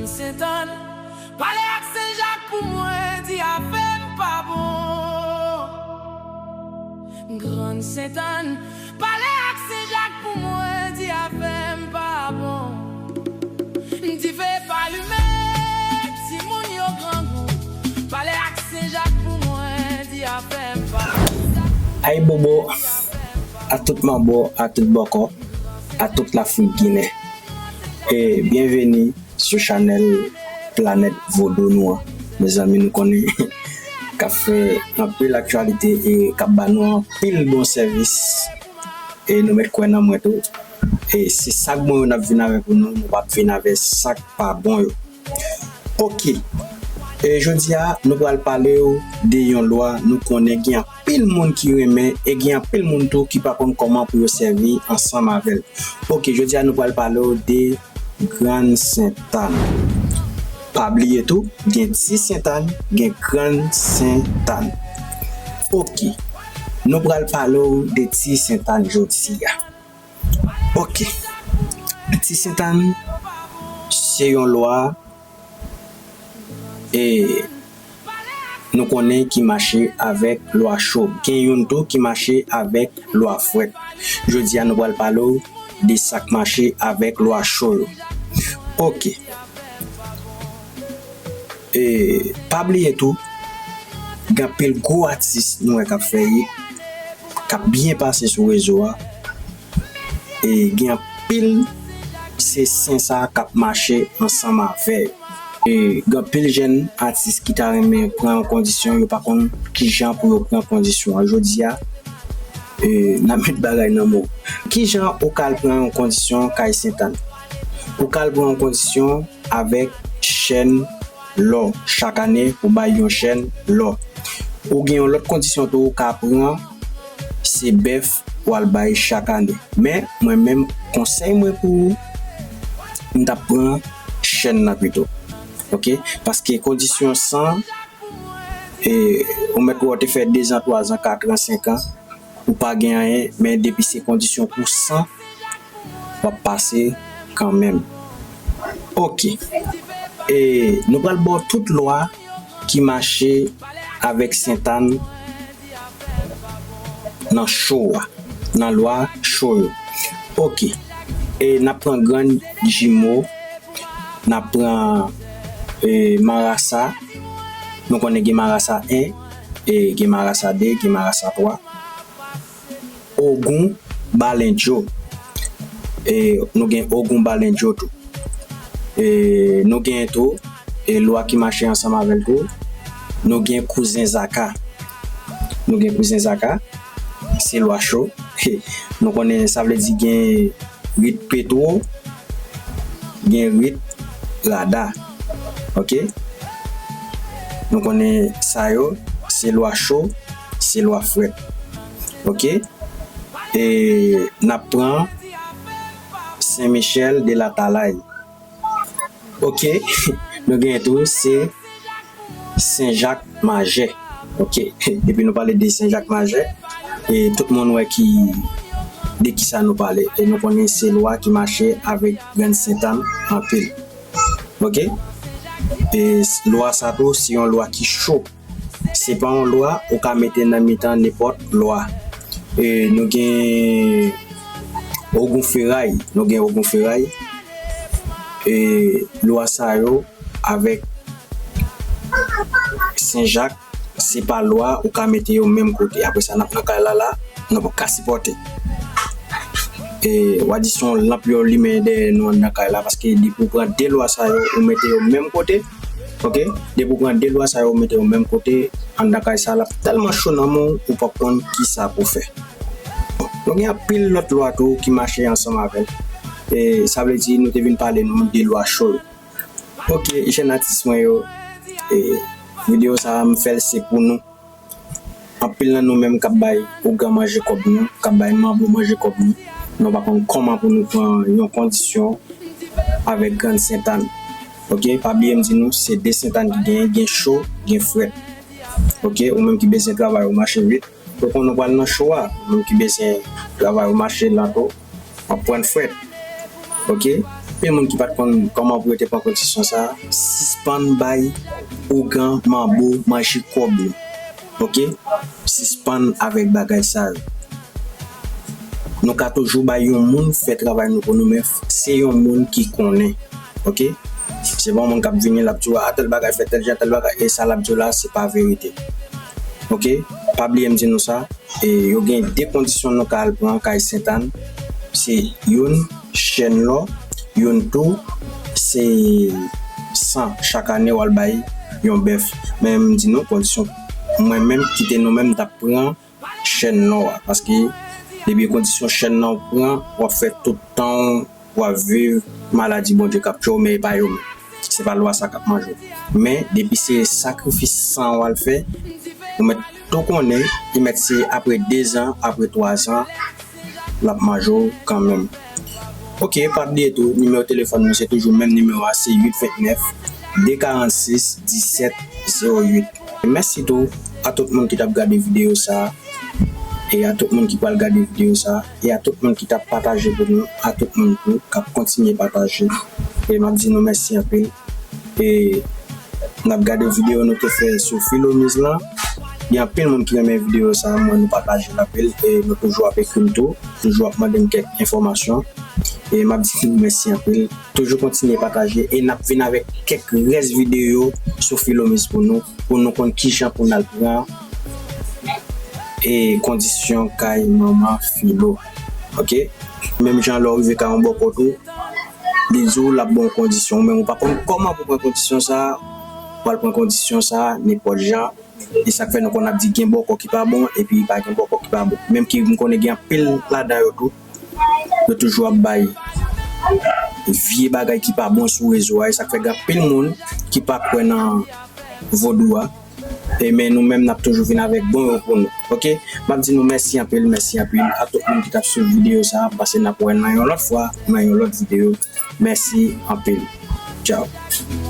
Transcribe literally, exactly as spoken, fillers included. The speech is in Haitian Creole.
Sentàn, pale ak Senjak pou mwen, di afè m pa bon. Grann Sentàn, pale ak Senjak pou mwen, di afè m pa bon. Dife pa limen, timoun yo grangou. Pale ak Senjak pou mwen, di afè m pa bon. Ay bobo, a tout manbo, a tout bòkò, a tout Lafrik Ginen. E byenveni sou chanèl Planèt Vodou nou an. Mezanmi, nou konnen k ap fè anpil aktyalite e k ap ba nou anpil bon sèvis. E nou mèt kwè nan mwen tou. E se sa k bon yo n ap vin avèk nou, nou p ap vin avèk sa k pa bon yo. Oke. E jodi a, nou pral pale w de yon lwa nou konnen gen anpil moun ki renmen e gen anpil moun tou ki pa konn kòman pou yo sèvi ansanm avè l. Oke, jodi a nou pral pale w de Grann Sentàn. Pa bliye tou, gen Ti Sentàn, gen Grann Sentàn. Oke, nou pral pale w de Ti Sentàn jodi a. Oke, Ti Sentàn se yon lwa e nou konnen ki mache avèk lwa cho. Gen youn tou ki mache avèk lwa frèt. Jodi a, nou pral pale w de sa k mache avèk lwa cho yo. Oke. E pa bliye tou, gen anpil gwo atis nou wè k ap fè hit, k ap byen pase sou rezo a. E gen anpil se sen sa k ap mache ansanm avè yo. E gen anpil jèn atis ki ta renmen pran yon kondisyon, yo pa konn kijan pou yo pran kondisyon an. Jodi a, e, n ap met bagay nan mo. Kijan ou ka al pran yon kondisyon kay Sentàn? Ou ka al pran yon kondisyon avèk chèn lò. Chak ane, ou bay yon chèn lò. Ou gen yon lòt kondisyon tou ou ka pran, se bèf ou al bay chak ane. Men, mwen menm, konsèy mwen pou ou, m t ap pran chèn nan pito. Oke? Paske kondisyon san, e, ou mèt wè ou te fè dezan, twazan, katran, senkan, ou pa gen anyen, men depi se kondisyon pou san, w ap pase kanmenm. Oke. E nou pral ba w tout lwa ki mache avèk Sentàn nan cho a, nan lwa cho yo. Oke. E n ap pran grann jimo, n ap pran, e, marasa. Nou konnen gen marasa en, e gen marasa de, gen marasa twa. Ogun Balendjo. E nou gen Ogun Balendjo tou. E nou gen tou, e lwa ki mache ansanm avè l tou. Nou gen Kouzen Zaka. Nou gen Kouzen Zaka. Se lwa cho. Nou konnen sa vle di gen rit petwo, gen rit rada. Oke? Nou konnen sa yo, se lwa cho, se lwa frèt. Oke? E n ap pran Sen Michèl de Latalay. Oke, nou genyen tou, se Sen Jak Majè. Oke, depi nou pale de Sen Jak Majè, e tout moun wè ki, de kisa nou pale. E nou konnen se lwa ki mache avèk Grann Sentàn anpil. Oke? E s-, lwa sa tou, se yon lwa ki cho. Se pa yon lwa ou ka mete nan mitan nenpòt lwa. E nou gen Ogun Feray, nou gen Ogun Feray. E lwa sa yo avèk Sen Jak, se pa lwa ou ka mete yo menm kote. Apre sa, n ap nan kay la, la, nou p ap ka sipòte. E, w a di se yon lanp yo limen dèyè nou anndan kay la, paske depi w pran de lwa sa yo, ou mete yo menm kote, oke? Depi w pran de lwa sa yo, ou mete yo menm kote, anndan kay sa, l ap tèlman cho nan men w, ou p ap konn kisa pou w fè. Bon, nou gen anpil lòt lwa tou ki mache ansanm avè l. E, sa vle di, nou te vin pale nou de lwa cho yo. Oke, jèn atis mwen yo, e, videyo sa a, m fè l se pou nou. Anpil nan nou menm k ap bay ougan manje kòb nou, k ap bay manbo manje kòb nou, nou pa konn kòman pou nou pran yon kondisyon avèk Grann Sentàn. Oke, pa bliye m di nou, se de Sentàn ki genyen, gen cho, gen frèt. Oke, ou menm ki bezwen travay ou mache vit, ou konn ou pral nan cho a, ou menm ki bezwen travay ou mache lan tou, w ap pran frèt. Oke? Anpil moun ki pa t konn kòman pou yo te pran kondisyon sa a, sispann bay ougan, manbo, manje kòb yo. Oke? Sispann avèk bagay sa yo. Nou ka toujou bay yon moun fè travay nou pou nou, men se yon moun ki konnen. Oke? Se pa yon moun k ap vini, l ap di w, a, tèl bagay fèt, tèl jan, tèl bagay, e sa l ap di w la, se pa verite. Oke? Pa bliye m di nou sa, e yo gen de kondisyon nou ka al pran kay Sentàn. Se youn, chèn lò, youn tou, se san chak ane w al bay yon bèf. Men m di nou, kondisyon mwen menm, kite nou menm, n t ap pran chèn lò a. Paske depi kondisyon chèn nan w pran, w ap fè tout tan w, w ap viv, maladi Bondye k ap tchwe w, men e pa yo menm. Se pa lwa sa k ap manje w. Men, depi se sakrifis san w al fè, ou mèt tou konnen, li mèt se apre dezan, apre twazan, l ap manje w kanmenm. Oke, pa bliye tou, nimewo telefòn nou, se toujou menm nimewo a, se uit vennèf, de karannsis, disèt, zewo uit. Mèsi tou a tout moun ki t ap gade videyo sa a, e a tout moun ki pral gade videyo sa a, e a tout moun ki t ap pataje pou nou, a tout moun tou k ap kontinye pataje. E m ap di nou mèsi anpil. E n ap gade videyo nou te fè sou Filomiz lan. Gen anpil moun ki renmen videyo sa a, m wè nou pataje l anpil, e nou toujou ap ekri m tou, toujou ap mande m kèk enfòmasyon. E m ap di nou mèsi anpil. Toujou kontinye pataje e n ap vin avèk kèk rès videyo sou Filomiz pou nou, pou nou konn kijan pou n al pran e kondisyon kay manman Filo. Oke? Menm jan lè w rive kay yon bòkò tou, li di w l ap ba w kondisyon, men ou pa konn kòman pou pran kondisyon sa a, w al pran kondisyon sa a nenpòt jan. E sa k fè nou konn ap di gen bòkò ki pa bon, epi pa gen bòkò ki pa bon. Menm ki m konnen gen anpil ladan yo tou, yo toujou ap bay vye bagay ki pa bon sou rezo a. E sa k fè gen anpil moun ki pa kwè nan vodou a. E men nou menm, n ap toujou vin avèk bon yo pou nou. Oke? M ap di nou mèsi anpil, mèsi anpil a tout moun ki t ap swiv videyo sa a. M panse n ap wè nan yon lòt fwa, nan yon lòt videyo. Mèsi anpil. Tchaw.